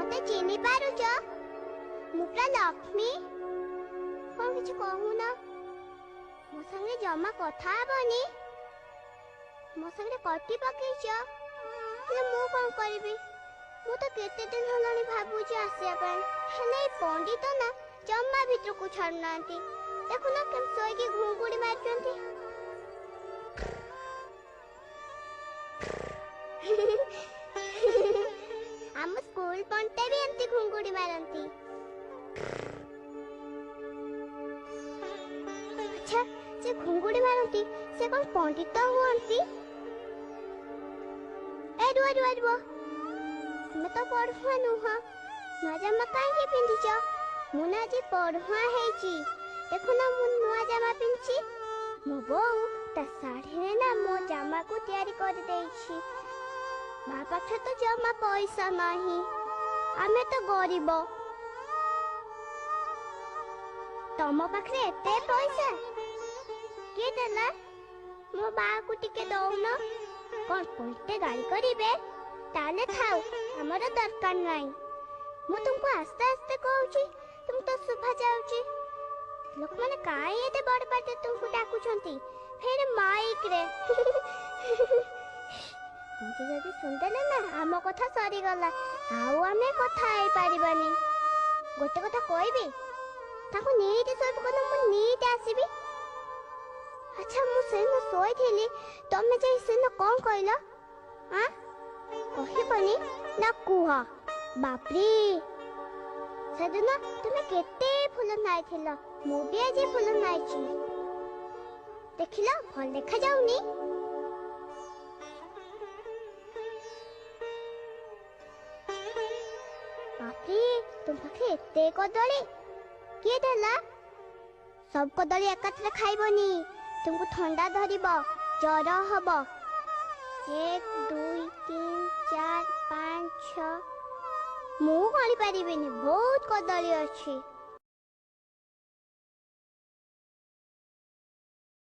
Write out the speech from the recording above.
ମତେ ଚିହ୍ନି ପାରୁଛ? ମୁଁ ପୁରା ଲକ୍ଷ୍ମୀ। କଣ କିଛି କହୁନ? ମୋ ସାଙ୍ଗରେ ଜମା କଥା ହବନି? ମୋ ସାଙ୍ଗରେ କଟି ପକେଇଛ। ହେଲେ ମୁଁ କଣ କରିବି? ମୁଁ ତ କେତେ ଦିନ ହେଲାଣି ଭାବୁଛି ଆସିବା ପାଇଁ, ହେଲେ ଏଇ ପଣ୍ଡିତ ନା ଜମା ଭିତରକୁ ଛାଡୁନାହାନ୍ତି। ଦେଖୁନ କେମିତି ଶୋଇକି ଘୁଙ୍ଗୁଡି ମାରୁଛନ୍ତି। ଆମ ସ୍କୁଲ ପଣ୍ଡିତ ବି ଏମିତି ଘୁଙ୍ଗୁଡି ମାରନ୍ତି। ଆଚ୍ଛା, ଯେ ଘୁଙ୍ଗୁଡି ମାରନ୍ତି ସେ କଣ ପଣ୍ଡିତ ହୁଅନ୍ତି? ଏ ରୁହ ରୁହ ରୁହ, ତୁମେ ତ ପଢୁଆ ନୁହଁ, ନୂଆ ଜାମା କାହିଁକି ପିନ୍ଧିଛ? ମୁଁ ନା ଆଜି ପଢୁଆ ହେଇଛି। ଦେଖୁନ, ମୁଁ ନୂଆ ଜାମା ପିନ୍ଧିଛି। ମୋ ବୋଉ ତା ଶାଢ଼ୀରେ ନା ମୋ ଜାମାକୁ ତିଆରି କରିଦେଇଛି। ମା ପାଖରେ ତ ଜମା ପଇସା ନାହିଁ, ଆମେ ତ ଗରିବ। ତମ ପାଖରେ ଏତେ ପଇସା କିଏ ଦେଲା? ମୋ ବାକୁ ଟିକେ ଦଉନ। କଣ ପଇଟେ ଗାଳି କରିବେ? ତାହେଲେ ଥାଉ, ଆମର ଦରକାର ନାହିଁ। ମୁଁ ତୁମକୁ ଆସ୍ତେ ଆସ୍ତେ କହୁଛି, ତୁମକୁ ତ ଶୁଭା ଯାଉଛି। ଲୋକମାନେ କାହିଁ ଏତେ ବଡ ପାଟିରେ ତୁମକୁ ଡାକୁଛନ୍ତି, ଫେର ମାଇକରେ? ଏମିତି ଯଦି ଶୁଣିଦେଲେ ନା, ଆମ କଥା ସରିଗଲା, ଆଉ ଆମେ କଥା ହେଇପାରିବାନି। ଗୋଟେ କଥା କହିବି, ତାକୁ ନିଟ୍ ଶୋଇ ପକାନ୍ତୁ, ମୁଁ ନିଟ୍ ଆସିବି। ଆଚ୍ଛା, ମୁଁ ସେଦିନ ଶୋଇଥିଲି, ତମେ ଯାଇ ସେଦିନ କଣ କହିଲ? ଆଁ, କହିବନି ନା କୁହ? ବାପରେ, ସେଦିନ ତୁମେ କେତେ ଫୁଲ ନାଇଥିଲ। ମୁଁ ବି ଆଜି ଫୁଲ ନାଇଛି, ଦେଖିଲ, ଭଲ ଦେଖାଯାଉନି? ବାପରେ, ତୁମ ପାଖରେ ଏତେ କଦଳୀ କିଏ ଦେଲା? ସବୁ କଦଳୀ ଏକାଥରେ ଖାଇବନି, ତୁମକୁ ଥଣ୍ଡା ଧରିବ, ଜ୍ୱର ହବ। 1, 2, 3, 4, 5, 6, ମୁଁ ଗଣି ପାରିବିନି, ବହୁତ କଦଳୀ ଅଛି।